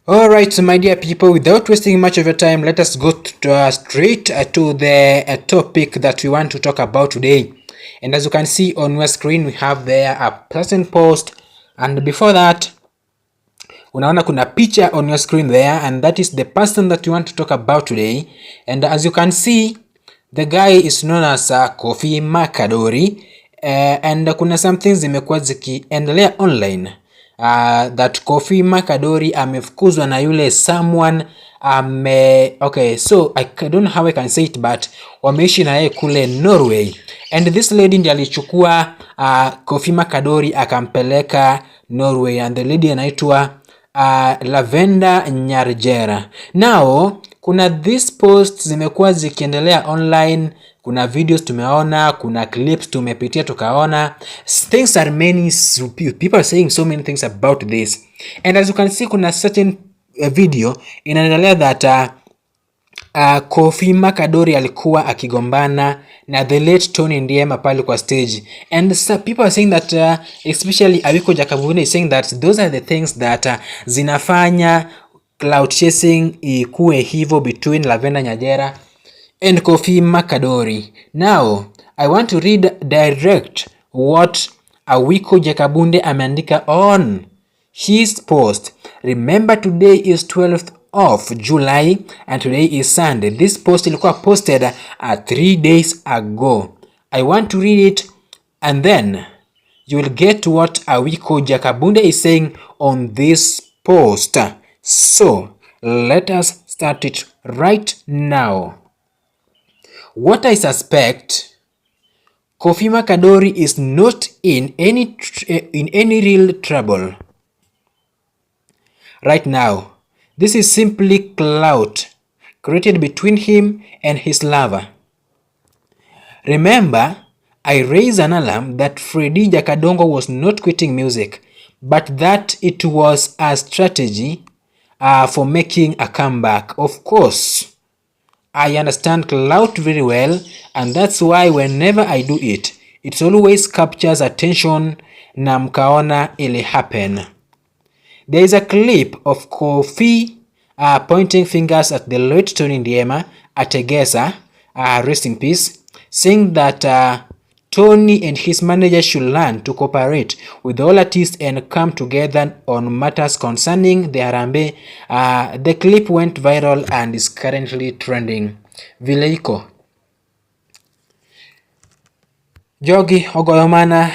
All right, my dear people, without wasting much of your time, let us go straight to the topic that we want to talk about today. And as you can see on your screen, we have there a person post. And before that, unaona kuna picha on your screen there, and that is the person that we want to talk about today. And as you can see, the guy is known as Kofi Makadori. And kuna some things zimekuwa zikiendelea online that Kofi Makadori amefukuzwa na yule someone ame, okay, so I don't know how I can say it, but wameishi na yeye kule Norway, and this lady ndiye alichukua Kofi Makadori akampeleka Norway, and the lady anaitwa Lavender Nyarjera. Now kuna this post zimekuwa zikiendelea online, kuna videos tumeona, kuna clips tumepitia tukaona, things are many, people are saying so many things about this. And as you can see, kuna certain video inaendelea that Kofi Makadori alikuwa akigombana na the late Tony Ndiema pale kwa stage, and so people are saying that, especially Awiko Jakabune is saying that those are the things that zinafanya clout chasing ikuwe hivyo between Lavender Nyajera and Kofi Makadori. Now, I want to read direct what Awiko Jakabunde ameandika on his post. Remember, today is 12th of July and today is Sunday. This post ilikuwa posted 3 days ago. I want to read it and then you will get what Awiko Jakabunde is saying on this post. So let us start it right now. What I suspect, Kofi Makadori is not in any real trouble right now. This is simply clout created between him and his lover. Remember, I raised an alarm that Freddy Jakadongo was not quitting music, but that it was a strategy for making a comeback. Of course, I understand clout very well, and that's why whenever I do it, it always captures attention na mkaona ili happen. There is a clip of Kofi pointing fingers at the late Tony Ndiema at Egesa, rest in peace, saying that Tony and his manager should learn to cooperate with all artists and come together on matters concerning the Harambee. The clip went viral and is currently trending. Vile iko jogi ogoyo mana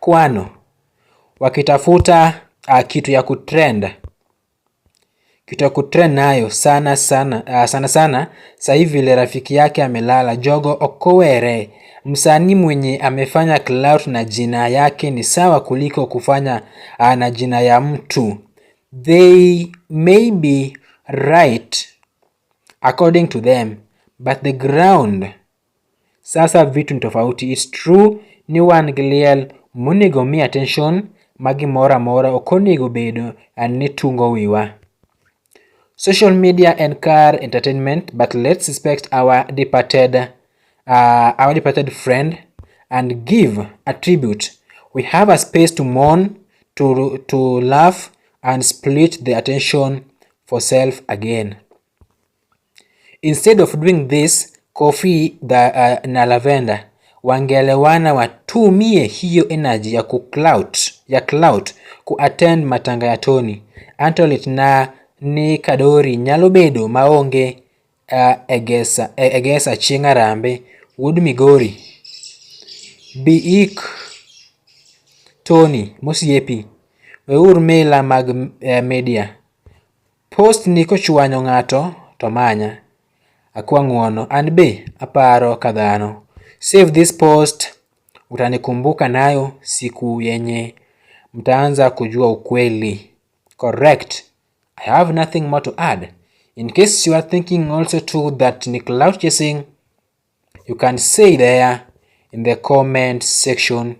kwano wakitafuta kitu ya kutrend, kitu ya kutrend nayo sana sana, sana sana sasa hivi vile rafiki yake amelala. Jogo Okowere, msanii mwenye amefanya clout na jina yake ni sawa kuliko kufanya na jina ya mtu. They may be right according to them, but the ground sasa vitu ni tofauti. It's true ni wan gi liel monego mi attention ma gimoro amora ok onego bedo ni tungo wiwa. Social media and car entertainment, but let's respect our departed friend and give a tribute. We have a space to mourn, to laugh and split the attention for self again. Instead of doing this, Kofi na Lavender wangeelewana, watumie hiyo energy ya clout ku attend matanga ya Tony. Antolit na ni Kadori nyalo bedo maonge Egesa chieng' Harambee wuod Migori. Bi ik Tony mosiepi. Weuru mila mag media. Post ni kochwanyo ng'ato to manya. Akwa ng'uono. An be aparo ka dhano. Save this post, utanikumbuka nayo siku yenye mtaanza kujua ukweli. Correct. I have nothing more to add. In case you are thinking also too that ni clout chasing, you can say there in the comment section.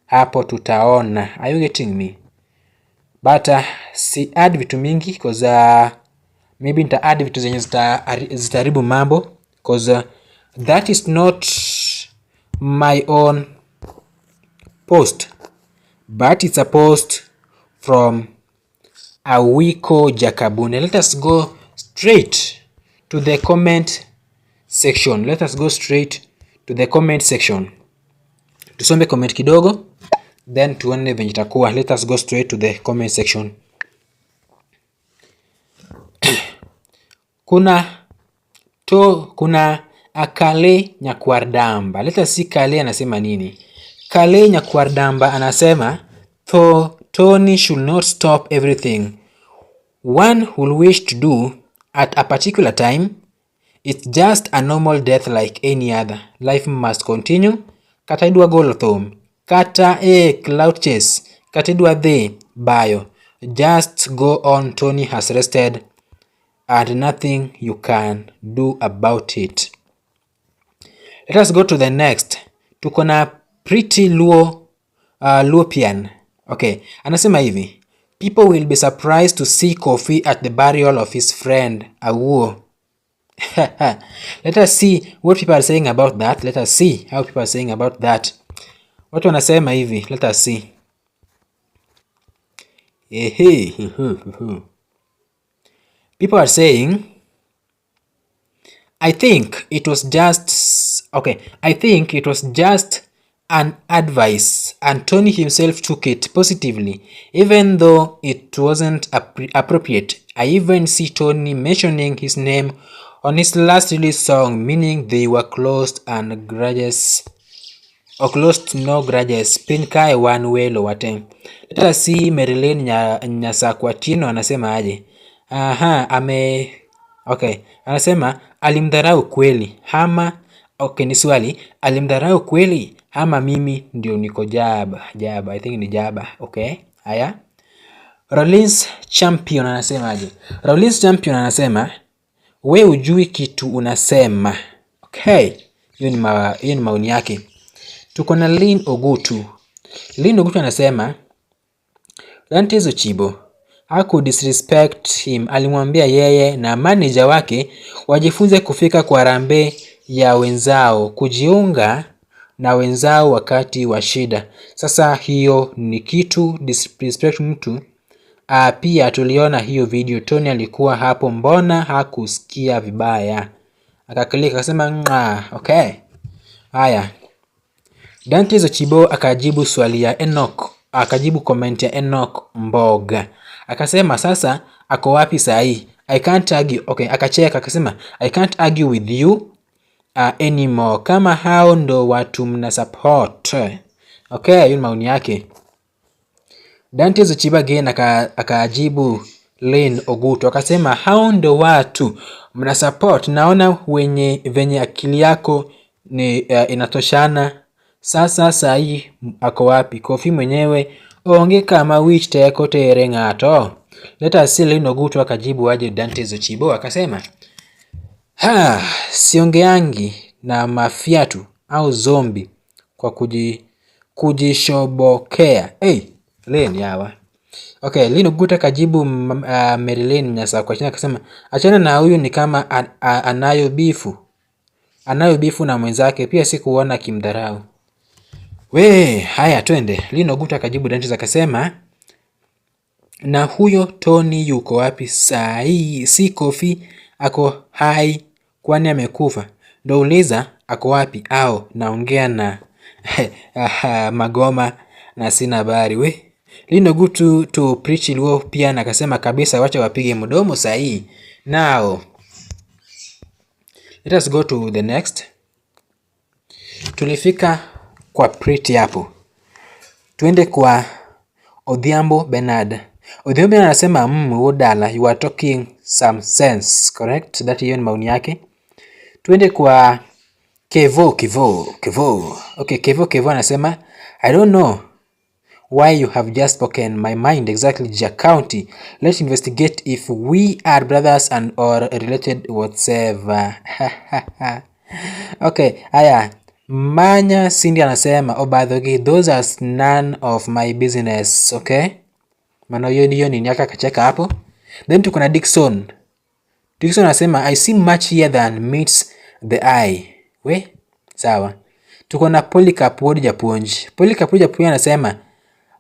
Hapo tutaona. Are you getting me? But si add vitu mingi 'cause maybe nita add vitu zenye zitaharibu mambo, 'cause that is not my own post, but it's a post from Awiko Jakabunde. Let us go straight to the comment section. Let us go straight to the comment section. Tusome comment kidogo then tuone venye itakuwa. Let us go straight to the comment section. Kuna to kuna Akale Nyakwardamba. Let us see Kale anasema nini. Kale Nyakwardamba anasema though Tony should not stop everything one will wish to do at a particular time. It's just a normal death like any other. Life must continue. Kata idwa golo thum, kata e clout chase, kata idwa dhi bayo. Just go on. Tony has rested and nothing you can do about it. Let us go to the next. Tuko na Pretty Luo, Luopian. Okay, anasema hivi. People will be surprised to see Kofi at the burial of his friend Awuo. Let us see what people are saying about that. Let us see how people are saying about that. Watu wanasema hivi, let us see. Ehe. People are saying, I think it was just okay. I think it was just an advice, and Tony himself took it positively, even though it wasn't appropriate. I even see Tony mentioning his name on his last release song, meaning they were closed and grudges or closed no grudges. Piny kae wan welo wate. Let us see Marilyn Nyasakwatino anasema aje. Aha, ame okay, anasema alimdharau kweli ama okay, ni swali, alimdharau kweli ama mimi ndio niko jaba jaba, I think ni jaba. Okay, haya. Rollins Champion anasemaje? Rollins Champion anasema we ujui kitu unasema. Okay, hiyo ni maoni yake. Tuko na Lynn Ogutu. Lynn Ogutu anasema Dantes Ochibo haku disrespect him, alimwambia yeye na manager wake wajifunze kufika kwa harambee ya wenzao, kujiunga na wenzao wakati wa shida. Sasa hiyo ni kitu disrespect mtu. Pia tuliona hiyo video, Tony alikuwa hapo, mbona hakusikia vibaya? Akaclick akasema nga, okay. Haya. Dante Ochibo akajibu swali ya Enoch, akajibu comment ya Enoch Mboga. Akasema sasa ako wapi sahi? I can't argue. Okay, akacheka akasema I can't argue with you anymore. Kama hao ndo watu mna support. Okay, hiyo ni maoni yake. Dante Ochibo again akajibu Lynn Ogutu akasema hao ndo watu mna support. Naona wenye venye akili yako ni inatoshana. Sasa sahi ako wapi? Kofi mwenyewe onge kama wich teko tere ng'ato. Let us see Lynn Ogutu akajibu aje Dante Ochibo akasema ha, siongeangi na mafiatu au zombi kwa kujishobokea. Hey, Lynn yawa. Okay, Lynn Ogutu akajibu Marilyn Nyasa kwa chini akasema achana na huyu ni kama anayo bifu. Anayo bifu na mwenzake, pia sikuona akimdharau. We, haya twende. Lynn Ogutu akajibu Dante akasema na huyo Tony yuko wapi saa hii? Si Kofi ako hai kwani amekufa? Ndo uliza ako wapi au naongea na Magoma na sina habari we. Lynn Ogutu to preach Luo pia na akasema kabisa wacha wapige mdomo sahi. Now let us go to the next. Tulifika kwa Pretty hapo. Tuende kwa Odhiambo Bernard. Odhiambo Bernard anasema Wodala, you are talking some sense, correct? That hiyo ni maoni yake. Tuende kwa Kevo Kevo Kevo. Okay, Kevo Kevo anasema I don't know why you have just spoken my mind exactly. Jack County. Let's investigate if we are brothers and or related whatsoever. Okay, haya. Manya Cindy anasema oh, by the way, those are none of my business. Okay, maana hiyo hiyo nini yake akacheka hapo. Then tuko na Dickson. Dickson anasema I see much here than meets the eye. We, sawa. Tuko na Polycarp Wuod Japuonj. Polycarp Wuod Japuonj anasema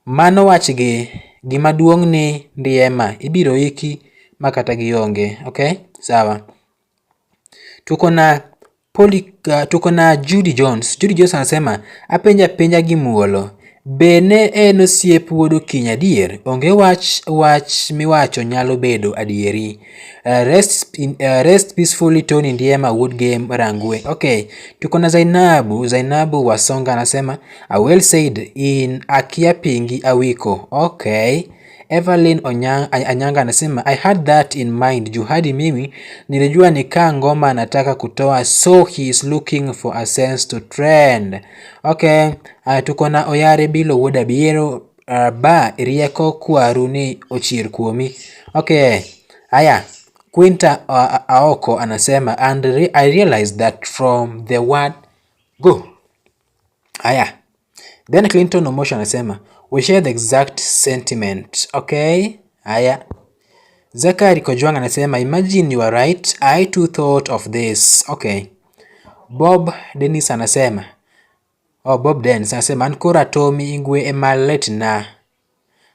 mano wach gi Gima duong' ni Ndiema ibiro iki makata gionge. Okay? Sawa. Tuko na Poli, tuko na Judy Jones. Judy Jones anasema apenja penja gi muolo. Be ne en osiep wuod Okinyi adier? Onge wach wach miwacho nyalo bedo adieri. Rest peacefully Tony Ndiema wuod Gem Rangwe. Okay, tuko na Zainabu. Zainabu Wasonga anasema well said in Akia Pingi Awiko. Okay. Evelyn Anyanga anasema I had that in mind. Juu hadi mimi nilijua ni kaa ngoma anataka kutoa, so he is looking for a sense to trend. Okay, tuko na Oyare Bilo wuod Abiero ba rieko kwaru ni ochier kuomi. Okay, haya Quinta Aoko anasema and I realized that from the word go. Haya. Then Clinton Omosho anasema we share the exact sentiment. Okay? Haya. Zachary Kojwang anasema imagine you are right. I too thought of this. Okay. Bob Dennis anasema Oh, Bob Dennis anasema an koro atomi ingwe ema litna.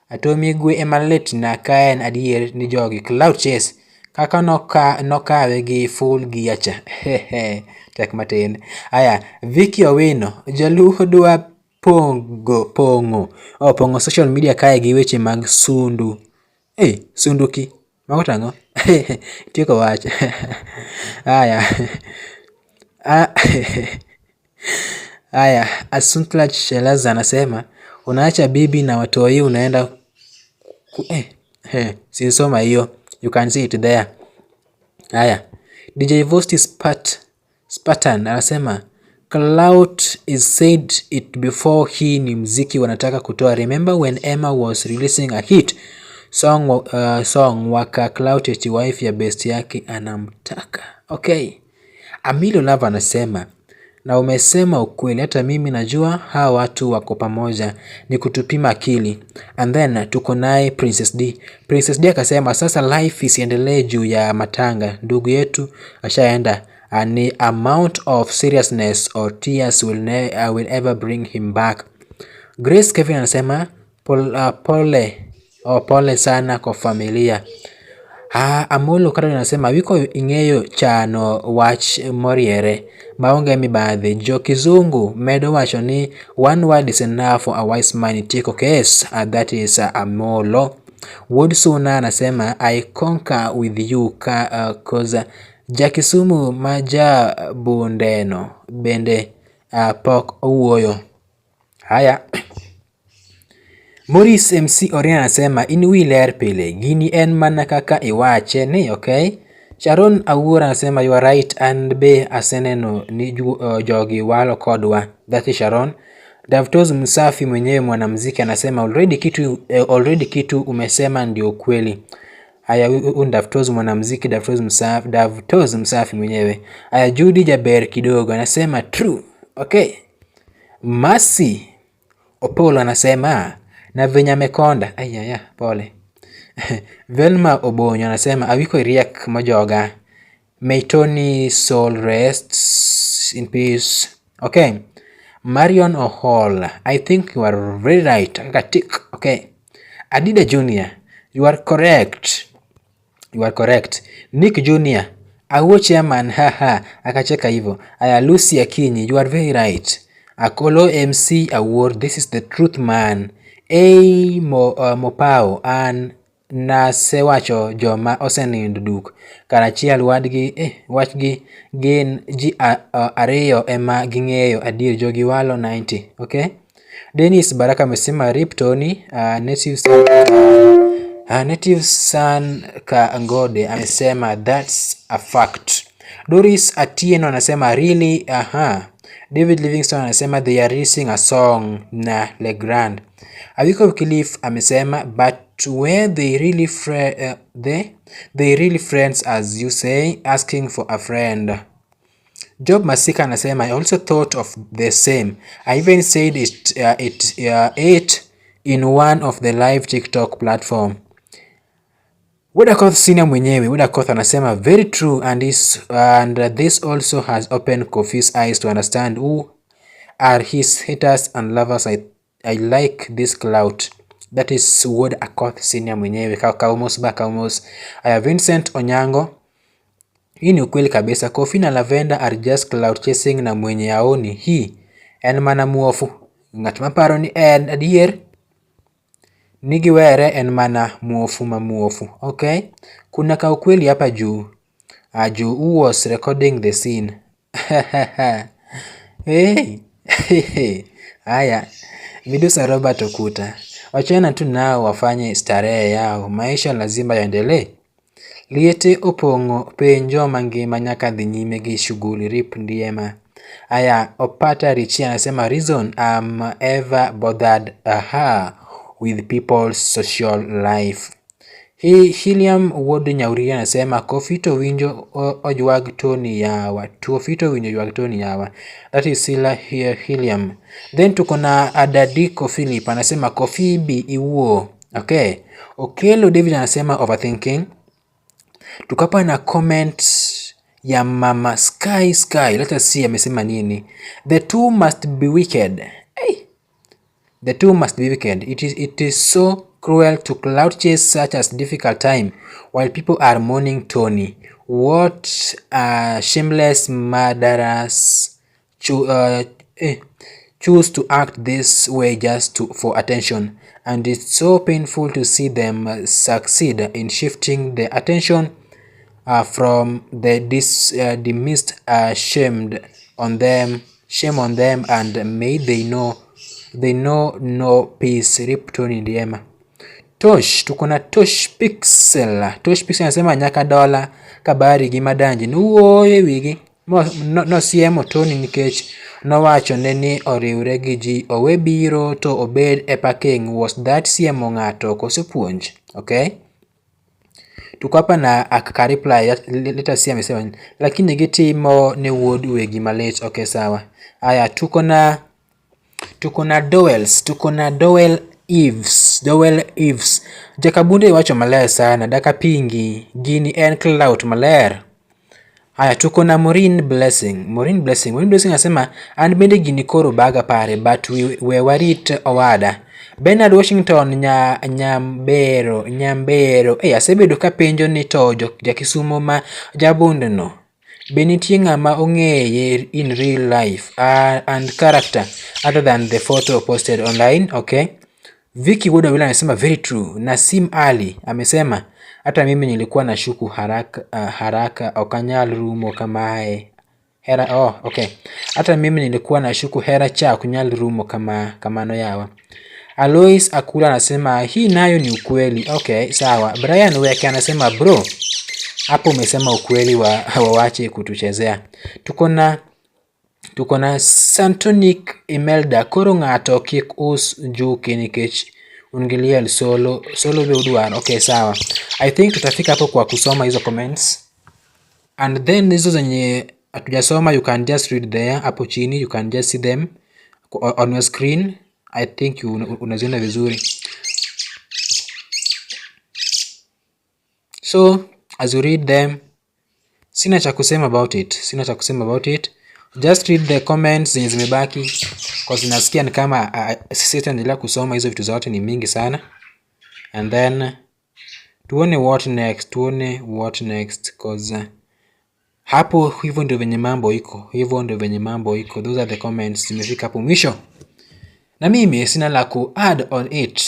Atomi igwe ema litna ka en adier ni jogi clout chase kaka nokawe gi full gear cha. Tek matin. Aya, Vicky Owino, Jaluo dwa pongo pong'o oh, pong'o social media kae gi weche mag sundu. Eh, sunduki. Mago tang'o? Tieko wach. Aya. Aya, Asuntla Shelaza anasema unaacha bibi na watoi unaenda sisoma hiyo. You can see it there. Aya, DJ Vosti Spartan anasema Clout is said it before hii ni mziki wanataka kutoa. Remember when Emma was releasing a hit song, song waka Clout eti wife ya best yake anamtaka. Okay. Amilo Love anasema na umesema ukweli, hata mimi najua hawa watu wako pamoja, ni kutupima akili. And then tuko naye Princess D. Princess D akasema sasa life isiendelee juu ya matanga, ndugu yetu ashaenda. Any amount of seriousness or tears will ever bring him back. Grace Kevin anasema pole, oh, pole sana kwa familia. Amolo Karo anasema wiko ing'eyo chano wach moriere maonge mibadhi. Jo kizungu medo wacho ni one word is enough for a wise man itieko case. That is Amolo. Wuod Suna anasema I concur with you ka, cause Jakisumu ma ja bundeno bende pok owuoyo. Haya. Maurice MC Orina anasema in wi ler pile, gini en mana kaka iwache ni okay. Sharon Awuor anasema you are right and be aseneno ni jogi walo kodwa. That is Sharon. Davtos Msafi mwenyewe mwanamuziki anasema already kitu umesema ndio kweli. Haya, huyu ni Davtos mwanamuziki, Davtos Msafi, Davtos Msafi mwenyewe. Haya, Judy Jaber kidogo anasema true. Okay. Masi Opolo anasema na venye amekonda. Ayaya, pole. Velma Obonyo anasema awiko iriek mojoga. May Tony soul rests in peace. Okay. Marion Ohol, I think you are very right. Kaka tick. Okay. Adida Junior, you are correct. You are correct. Nick Junior, Awuo chairman, haha, akacheka hivyo. Aya, Lucy Akinyi, you are very right. Akolo MC Awuor, this is the truth man. A Mopao, an nasewacho joma osenindo duk karachiel wadgi wachgi gin ji ariyo ema ging'eyo adier jogi walo 90. Okay? Dennis Baraka amesema rip Tony, native son ka Ngode amesema that's a fact. Doris Atieno anasema really, aha. David Livingstone anasema they are releasing a song na Legrand. Awiko Cliff amesema but were they really they really friends as you say, asking for a friend. Job Masika anasema I also thought of the same. I even said it in one of the live TikTok platform. Wudakoth Senior mwenyewe Wudakoth anasema very true and this also has opened Kofi's eyes to understand who are his haters and lovers. I like this clout. That is Wuod Akoth Senior mwenyewe. Kaw mos ba, kaw mos. Aya, Vincent Onyango. Hii ni ukweli kabisa. Kofi na Lavenda are just clout chasing na mwenye aoni hii en mana muofu. Ng'at maparo ni en adier ni giwere en mana muofu ma muofu. Okay? Kuna ka ukweli hapa juu. Juu who was recording the scene? Hey. Haya, Midusa Robert Okuta. Wachana tu nao wafanye starehe yao. Maisha lazima yaendelee. Liete opong'o piny joma ngima nyaka dhi nyime gi shughuli rip ndiema. Aya, Opata Richie anasema reason I'm ever bothered aha with people's social life. Hiliam Wuod Nyauria anasema Kofi to winjo ojwag Tony yawa. Kofi to winjo ywag Tony yawa. That is Sila here Hiliam. Then tuko na Adadiko Philip anasema Kofi bi iwuo. Okay. Okelo David anasema overthinking. Tuko hapa na comment ya Mama Sky Sky. Let us see amesema nini. The two must be wicked. Hey. The two must be wicked. It is so cruel to clout chase such as difficult time while people are mourning Tony. What shameless murderers choose to act this way just for attention. And it's so painful to see them succeed in shifting the attention from the dismissed shamed on them, shame on them, and may they know no peace. Rip Tony Ndiema. Tosh, tuko na Tosh Pixel. Tosh Pixel anasema nyaka dola kabari gi Madanji nowuoyo e wigi nosiemo Tony nikech nowacho ne ni oriwre gi ji owe biro to obed e parking. Was that siemo ng'ato koso puonj? Okay. Tuko hapa na aka reply, let us see amesema lakini gitimo ne wuod wegi malit. Okay, sawa. Aya, tuko na Dowels, tuko na Dowel Eves, Dowel Eves. Jakabunde wacho maler sana, daka pingi, gini en clout maler. Haya, tuko na Maureen Blessing. Maureen Blessing. Maureen Blessing anasema an bende gini koro baga pare but we warit owada. Bernard Washington nya Nyambero, Nyambero. Eh, asebedo kapenjo ni to jakisumo ma jabund no be nitie ng'ama ong'eye in real life and character other than the photo posted online? Okay. Vicky Wood Awila anasema very true. Nasim Ali amesema hata mimi nilikuwa na shuku haraka, haraka okanyal rumo kamae. Hera, oh, okay. Hata mimi nilikuwa na shuku hera cha ok nyal rumo kama kamano yawa. Alois Akula anasema hii nayo ni ukweli. Okay, sawa. Brian Weke anasema bro, hapo umesema ukweli wa wawache kutuchezea. Tuko na Santonic Imelda koro ng'ato kik us njuki nikech un gi liel solo solo be udwaro. Okay, sawa. I think tutafika hapo kwa kusoma hizo comments. And then hizo zenye hatujasoma you can just read there hapo chini, you can just see them on your screen. I think unaziona vizuri. So as you read them, sina cha kusema about it. Sina cha kusema about it. Just read the comments zenye zimebaki kwa zinasikia ni kama sisi tutaendelea kusoma hizo vitu zote ni mingi sana. And then tuone what next, tuone what next cause hapo hivyo ndio venye mambo iko. Hivyo ndio venye mambo iko. Those are the comments zimefika hapo mwisho. Na mimi sina la ku add on it.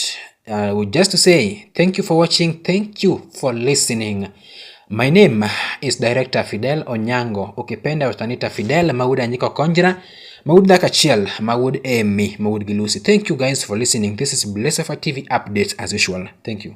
Just to say thank you for watching, thank you for listening. My name is Director Fidel Onyango. Ukipenda utaniita Fidel Mauda Nyiko Konjra, Maud Dakachiel, Maud Emi, Maud Gilusi. Thank you guys for listening. This is Blessefa TV updates as usual. Thank you.